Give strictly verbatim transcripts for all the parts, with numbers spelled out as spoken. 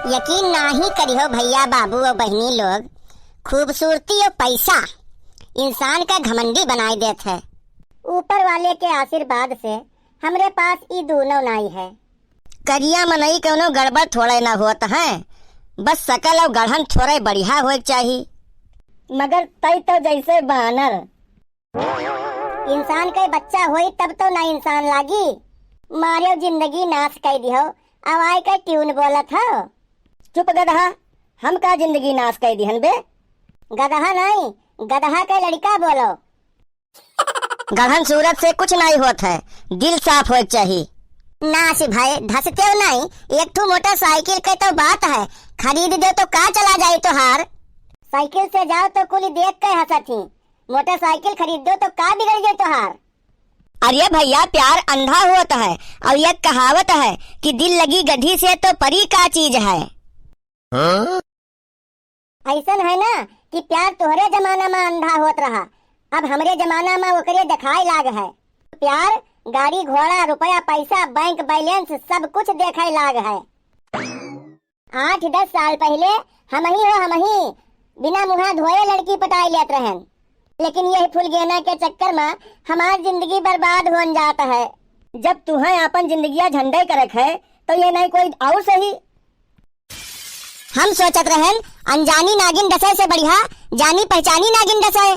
यकीन नाही करिहो भइया, बाबू अउ बहिनी लोग, खूबसूरती अउ पैसा इंसान का घमंडी बनाइ देत है। ऊपर वाले के आशीर्वाद से हमरे पास ई दूनौ नाई है। करिया मनई कउनो गड़बड़ थोड़े न होत है, बस सकल अउ गढ़न थोड़े बढ़िया होए के चाही। मगर तई तउ जइसे बानर। इंसान के बच्चा होई तब तउ ना इंसान लागी। मारेउ जिंदगी नास कइ दिहो, अउ आइ के ट्यून बोलत हो। चुप गदहा, हम का जिंदगी नास कइ दिहन बे? गदहा नाई, गदहा के लड़िका बोलो। गढ़न सूरत से कुछ नाई होत है, दिल साफ होए के चाही। नास भए, धसतेउ नाई, एक ठो मोटरसाइकिल के तउ बात है, खरीद देउ तउ का चला जाई तोहार? साइकिल से जाओ तउ कुली देख के हंसत ही, मोटरसाइकिल खरीद देउ तउ का बिगड़ जाई तोहार? अरे भइया, प्यार अंधा होत है, अउ एक कहावत है कि दिल लगी गधी से तउ परी का चीज है। हाँ? अइसन है ना कि प्यार तोहरे जमाना मा अंधा होत रहा, अब हमरे जमाना मा ओकरे देखाए लाग है। प्यार, गाड़ी घोड़ा, रुपया पैसा, बैंक बैलेंस, सब कुछ देखाए लाग है। आठ दस साल पहिले हमही हो हमही बिना मुँहा धोए लड़की पटाए लेत रहन, लेकिन यही फुलगेना के चक्कर मा हमार जिंदगी बर्बाद होन जात है। जब तुहैं आपन जिंदगिया झंडे करक है, तउ ये नाई कोई अउर सही। हम सोचत रहन, अनजानी नागिन डसै से बढ़िया जानी पहचानी नागिन डसै।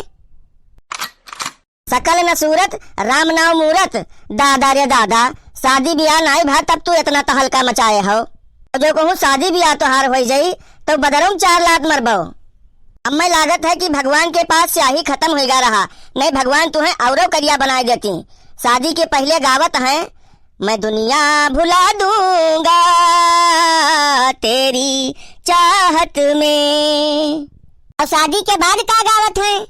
सकल न सूरत, राम नाव मूरत, दादा रे दादा, शादी बियाह नाई भा तब तू एतना तहलका मचाए हो। जो कहूँ शादी बियाह तोहार होइ जाई, तउ बदरउम चार लात मरबो। हम्मै लागत है कि भगवान के पास स्याही खतम होइगा रहा, नहीं भगवान तुहैं अउरौ करिया बनाए देती। शादी के पहिले गावत हैं, मैं दुनिया भुला दूंगा तेरी चाहत में। अउ शादी के बाद का गावत हैं?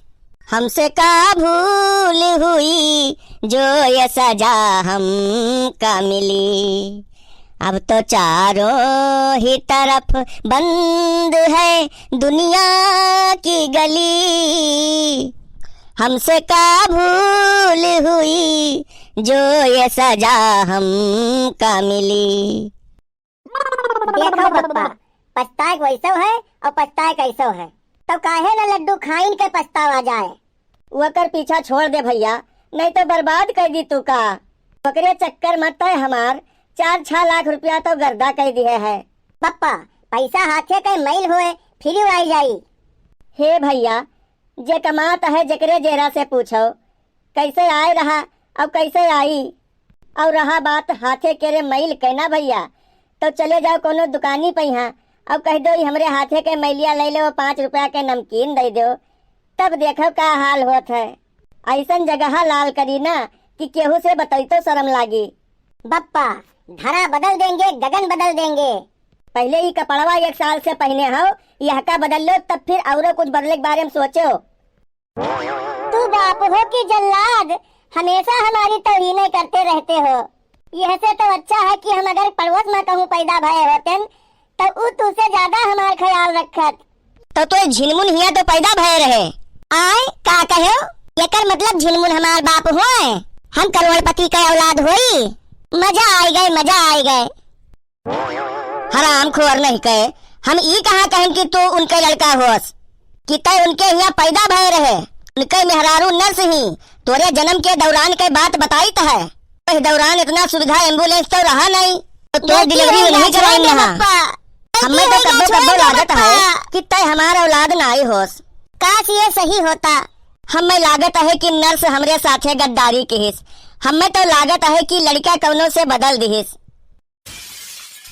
हमसे का भूल हुई जो ये सजा हमका मिली। अब तो चारों ही तरफ बंद है दुनिया की गली। हमसे का भूल हुई जो ये सजा हमका मिली। देखो बप्पा, पछताए के वैसो है अउर पछताए कैसो है, तउ काहे न लड्डू खाइन के पछतावा जाए। ओकर पीछा छोड़ दे भइया, नहीं तउ बर्बाद कइ दी तू का। ओकरे चक्कर मा तै हमार चार छह लाख रुपया तउ गर्दा कइ दिहे है। बप्पा, पैसा हाथे के मैल होए, फिर आई जाई। हे भइया, जे कमात है जेकरे जेरा से पूछो, कैसे आए रहा अउ कैसे आई? अउ रहा बात हाथे के रे मैल के ना भइया, तउ चले जाओ कउनो दुकानी पहिया अउ कहि देउ, "ई हमरे हाथे के मैलिया लइ लेव, पाँच रुपया के नमकीन दइ देउ।" तब देखो का हाल होत है। अइसन जगहा लाल करी ना कि केहू से बतइतो शरम लागी। बप्पा, धरा बदल देंगे, गगन बदल देंगे। पहिले ई कपड़वा एक साल से पहिने हौ, यहका बदल लो, तब फिर अउरो कुछ बदले के बारे मा सोचो। तू बाप हो कि जल्लाद, हमेशा हमारी तौहीनें करते रहते हो। यह से तो अच्छा है कि हम अगर पड़ोस मा कहूँ पैदा भए होतेन, तो ऊ तुसे ज्यादा हमार ख्याल रखत। तो तोय झिनमुन हियाँ तो पैदा भए रहे। आय, का कहो? एकर मतलब झिनमुन हमार बाप होय? हम करोड़पति कै औलाद होई? मजा आय गए, मजा आय गए। हरामखोर नहीं कहे, हम ई कहाँ कहन कि तू उनके लड़का होस, कि तै उनके हियाँ पैदा भए रहे। उनके मेहरारू नर्स ही, तोरे जन्म के दौरान के बात बताइत है। वह दौरान इतना सुविधा एम्बुलेंस तो रहा नहीं, तो तोर डिलीवरी नहीं कराई रहा। हमें तो कब्बो कब्बो लागत है कि तै हमार औलाद नाई होस। काश ये सही होता। हमें लागत है कि नर्स हमरे साथे गद्दारी किहिस। हमें तो लागत है कि लड़का कौनो से बदल दिहिस।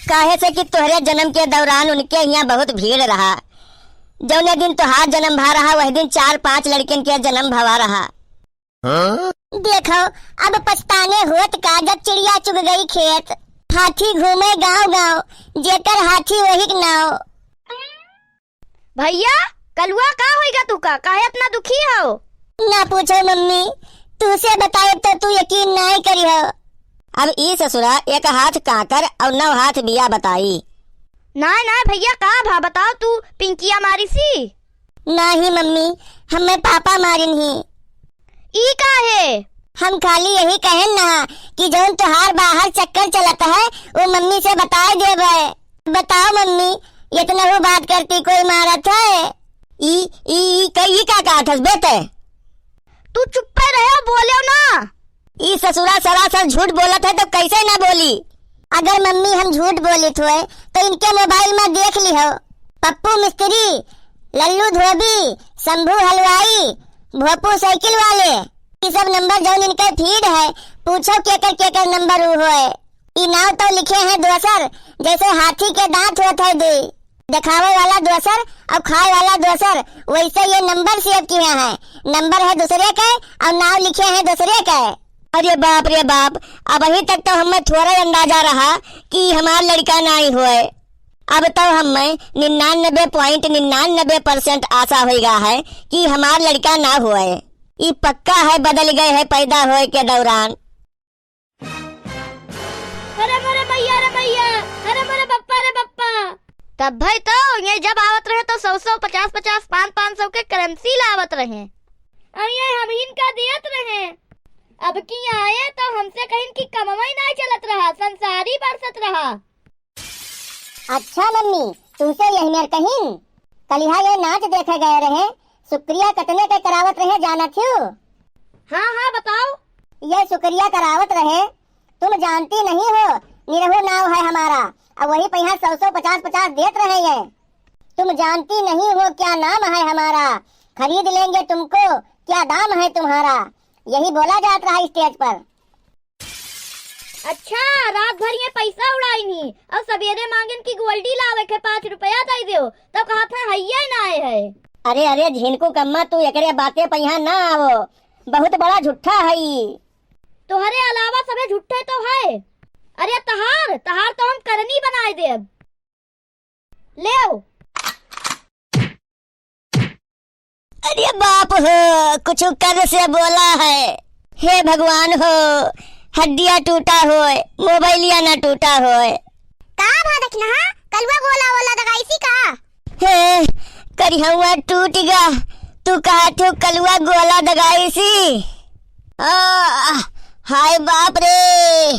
काहे से कि तोहरे जन्म के दौरान उनके हियाँ बहुत भीड़ रहा। जौने दिन तोहार जन्म भा रहा, वह दिन चार पाँच लड़किन के जन्म भवा रहा। हाँ? देखो, अब पछताने होत का, जब चिड़िया चुग गई खेत। हाथी घूमे गाँव गाँव, जेकर हाथी वही के नाव। भइया, कलुआ का होइगा तू का? काहे इतना दुखी हो? ना पूछो मम्मी, तू से बताए तो तू यकीन नाई करिहो। अब ई ससुरा एक हाथ कांकर और नौ हाथ बिया बताई। नाय, नाय भइया, का भा बताओ तू, पिंकिया मारी सी? नाही मम्मी, हमें पापा मारिन ही। ई का है? हम खाली यही कहन ना कि जौन तोहार बाहर चक्कर चलत है, वो मम्मी से बताए देबे। बताओ मम्मी, इतनहू बात करती कोई मारत है? ई, ई, ई, क-, ई का कहत हस बे ते? तू चुप्पे रहे, बोलेउ ना। ई ससुरा सरासर झूठ बोलत है तो कैसे ना बोली? अगर मम्मी हम झूठ बोलित होए तो इनके मोबाइल में देख लिहो। पप्पू मिस्त्री, लल्लू धोबी, शंभू हलवाई, भोपू साइकिल वाले, ई सब नंबर जौन इनके फीड है, पूछो केकर केकर नंबर ऊ होए। ई नाव तो लिखे हैं दोसर, जैसे हाथी के दांत होत है दुई। देखावे वाला दोसर और खाए वाला दोसर, वैसे ये नंबर सेव किहे हैं। नंबर है दूसरे के और नाव लिखे हैं दूसरे के। अरे बाप रे बाप, अबहीं तक तो हमें थोड़ा अंदाजा रहा कि हमार लड़का नाई होए। अब तो हमें निन्यानबे point निन्यानबे percent आशा होइगा है कि हमार लड़का ना होए। ई पक्का है, बदल गए है पैदा होए के दौरान। अरे मोरे मैया रे मैया, अरे मोरे बप्पा रे बप्पा। तब भाई तो ये जब आवत रहे तो सौ सौ, पचास पचास, पाँच पाँच सौ के करेंसी लावत रहे। और ये हमहिन का दियत रहे। अब की आए तो हमसे कहिन कि कमवई नाई चलत रहा, संसारी बरसत रहा। अच्छा मम्मी, तुमसे यही मेर कहिन, कलिहा ये नाच देखे गए रहे, शुक्रिया कतने के करावत रहे, जानत हो? हाँ, हाँ, बताओ। ये शुक्रिया करावत रहे, तुम जानती नहीं हो, निरहू नाव है हमारा, अब वही पहिया सौ सौ पचास पचास देत रहे ये। तुम जानती नहीं हो क्या नाम है हमारा, खरीद लेंगे तुमको, क्या दाम है तुम्हारा, यही बोला जात रहा स्टेज पर। अच्छा, रात भर ये पैसा उड़ाइन ही और सबेरे मांगेन कि गोल्डी लावे के पाँच रुपया दे देउ, तो कहत है हइये नाय है। अरे, अरे, झिनकू कम्मा, तू एकरे बाते पे यहाँ ना आवो, बहुत बड़ा झूठा है ई। तोहरे अलावा सभे झूठे तो है। अरे तहार, तहार तो हम करनी बनाए देब। लेव। अरे बाप हो, कुछ कर से बोला है। हे भगवान हो, हड्डिया टूटा होए, मोबाइलिया ना टूटा होए। का भा दखिनहा, कलुआ गोला वोला दगाइसी का? हे, करिहवा टूट गा, तू कहत हो कलुआ गोला दगाइसी? आ, हाय बाप रे।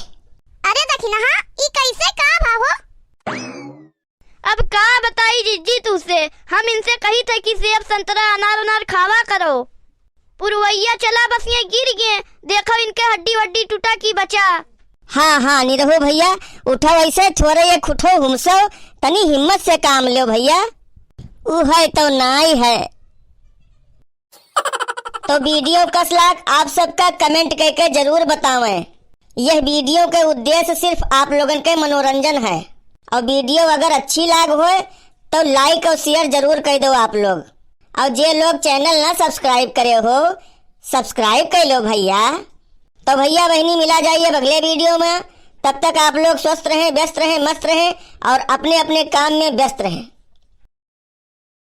अरे दखिनहा, ई कैसे का भा हो? अब का बताई जिज्जी तुसे, हम इनसे कही थे कि सेब संतरा अनार उनार खावा करो। पुरवैया चला बस ये गिर गए, देखो इनके हड्डी वड्डी टूटा की बचा। हाँ, हाँ, निरहू भैया, उठो ऐसे थोड़े ये खुठो हुमसो, तनी हिम्मत से काम लो भैया। ऊ है तो नाई है। तो वीडियो कस लाग आप सबका comment करके जरूर बतावें। यह वीडियो के उद्देश्य सिर्फ आप लोगन के मनोरंजन है और वीडियो अगर अच्छी लाग होए तो like और share जरूर कर दो आप लोग। और जे लोग channel ना subscribe करे हो, subscribe कर लो भैया। तो भैया बहनी मिला जाइए अगले वीडियो में। तब तक आप लोग स्वस्थ रहें, व्यस्त रहें, मस्त रहें और अपने अपने काम में व्यस्त रहें।